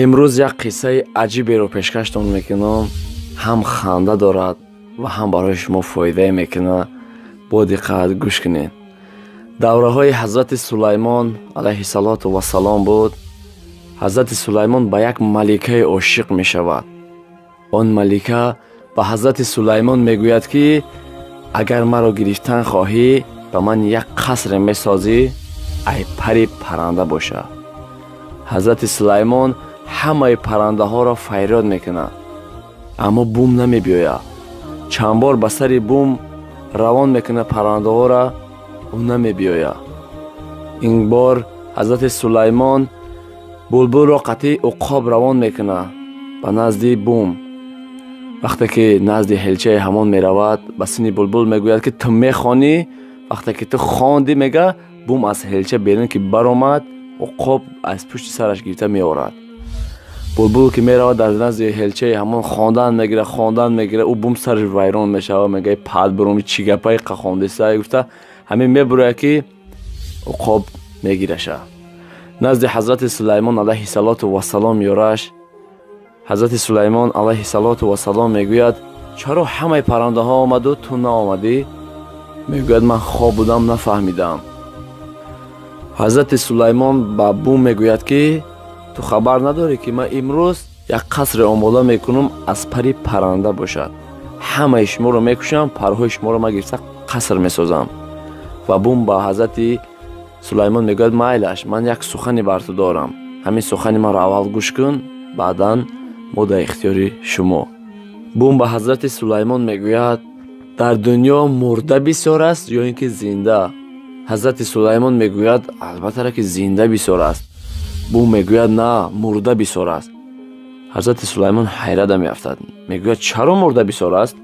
Имрӯз як қиссаи аҷиберо пешкаштон мекунам, ҳам ханда дорад ва ҳам барои шумо фоидае мекунад. Бо диққат гӯш кунед. Давраҳои ҳазрати Сулаймон алайҳиссалоту вассалом буд. Ҳазрати Сулаймон ба як маликаи ошиқ мешавад. Он малика ба ҳазрати Сулаймон мегӯяд, ки агар маро гирифтан хоҳӣ, ба ман як қасре месозӣ, ай пари парранда бошад. Ҳазрати Сулаймон ҳамаи паррандаҳоро фарёд мекунад, аммо бум намебиёяд. Чанд бор ба сари бум равон мекунад паррандаҳоро, ӯ намебиёяд. Ин бор ҳазрати Сулаймон булбулро қатъи уқоб равон мекунад ба назди бум. Вақте ки назди ҳелчаи ҳамон меравад, ба сини булбул мегӯяд, ки ту мехонӣ. Вақте ки ту хондӣ, мега, бум аз ҳелча берун ки баромад, уқоб аз пушти сараш гирифта меорад. Булбул ки меравад дар назди ҳелчаи ҳамон хондан мегирад, хондан мегирад, ӯ бум сараш вайрон мешавад, мега пад буруми чӣ гапае қахондиса гуфта, ҳамин мебурояд ки уқоб мегираша. Назди ҳазрати Сулаймон алайҳиссалоту вассалом ёраш. Ҳазрати Сулаймон алайҳиссалоту вассалом мегӯяд, чаро ҳамаи паррандаҳо омаду ту наомадӣ? Мегӯяд, ман хоб будам, нафаҳмидам. Ҳазрати Сулаймон ба бум мегӯяд, ки ту хабар надорӣ, ки ман имрӯз як қасре омода мекунам, аз пари парранда бошад. Ҳамаи шуморо мекушам, парҳои шуморо ман гирифта қаср месозам. Ва бум ба ҳазрати Сулаймон мегӯяд, майлаш, ман як сухане бар ту дорам. Ҳамин сухани маро аввал гӯш кун, баъдан мо дар ихтиёри шумо. Бум ба ҳазрати Сулаймон мегӯяд, дар дунё мурда бисёр аст ё ин ки зинда? Ҳазрати Сулаймон мегӯяд, албатта ки зинда бисёр аст. Бум мегӯяд, на, мурда бисёр аст. Ҳазрати Сулаймон ҳайрата меафтад, мегӯяд, чаро мурда бисёр аст?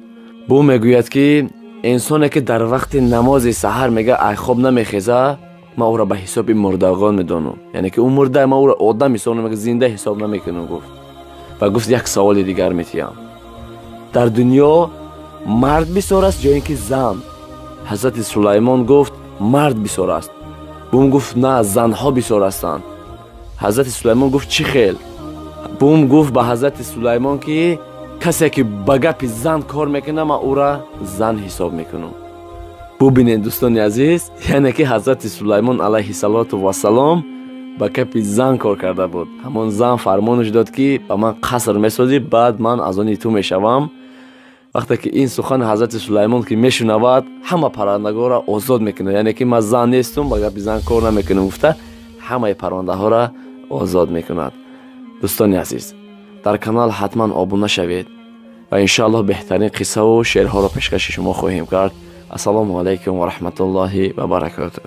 Бум мегӯяд, ки инсоне ки дар вақти намози саҳар мега ай хоб намехеза, ман ӯро ба ҳисоби мурдагон медонам. Яъне ки ӯ мурда, ман ӯро одам ҳисоб намекунам, зинда ҳисоб намекунам, гуфт. Ва гуфт, як саволи дигар метиҳам. Дар дунё мард бисёр аст ё ин ки зан? Ҳазрати Сулаймон гуфт, мард бисёр аст. Бум гуфт, на, занҳо бисёр ҳастанд. Ҳазрати Сулаймон гуфт, чӣ хел? Бум гуфт ба ҳазрати Сулаймон, ки касе ки ба гапи зан кор мекунад, ман ӯра зан ҳисоб мекунам. Бубинед, дӯстони азиз, яъне ки ҳазрати Сулаймон алайҳиссалоту вассалом ба гапи зан кор карда буд. Ҳамон зан фармонаш дод, ки ба ман қаср месозӣ, баъд ман аз они ту мешавам. Вақте ки ин сухани ҳазрати Сулаймон ки мешунавад, ҳама паррандагоро озод мекунад. Яъне ки ман зан нестум, ба гапи зан кор намекунам гуфта, ҳамаи паррандаҳоро озод мекунад. Дӯстони азиз, дар канал ҳатман обуна шавед ва иншоаллоҳ беҳтарин қиссаву шеърҳоро пешкаши шумо хоҳем кард. Ассалому алайкум ва раҳматуллоҳи ва баракотуҳ.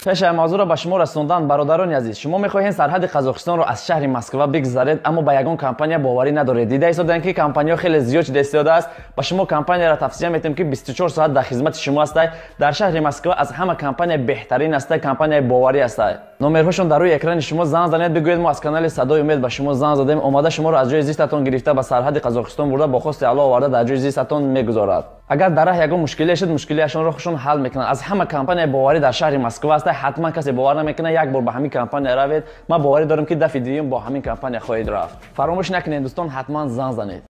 Пешаи мавзӯъро ба шумо расондан, бародарони азиз, шумо мехоҳед сарҳади Қазоқистонро аз шаҳри Москва бигзаред, аммо ба ягон компания боварӣ надоред. Дида истодаем, ки компанияҳо хеле зиёд шуда истодааст. Ба шумо компанияро тавсия метиҳем, ки 24 соат дар хизмати шумо ҳастай. Дар шаҳри Москва аз ҳама компания беҳтарин ҳастай, компанияи боварӣ ҳастай. Номерҳошон дар рӯи экрани шумо, занг занед, бигӯед мо аз канали Садои Умед ба шумо занг задем. Омада шуморо аз ҷои зистатон гирифта ба сарҳади Қазоқистон бурда, бо хости Аллоҳ оварда дар ҷои зистатон мегузорад. Агар дар раҳ ягон мушкиле шуд, мушкилиашонро худшон ҳал мекунанд. Аз ҳама компанияи боварӣ дар шаҳри Москва ҳастай. Ҳатман касе бовар намекунад, як бор ба ҳамин компания равед. Ман боварӣ дорам, ки дафъи дуюм бо ҳамин компания хоҳед рафт. Фаромӯш накунед, дӯстон, ҳатман занг занед.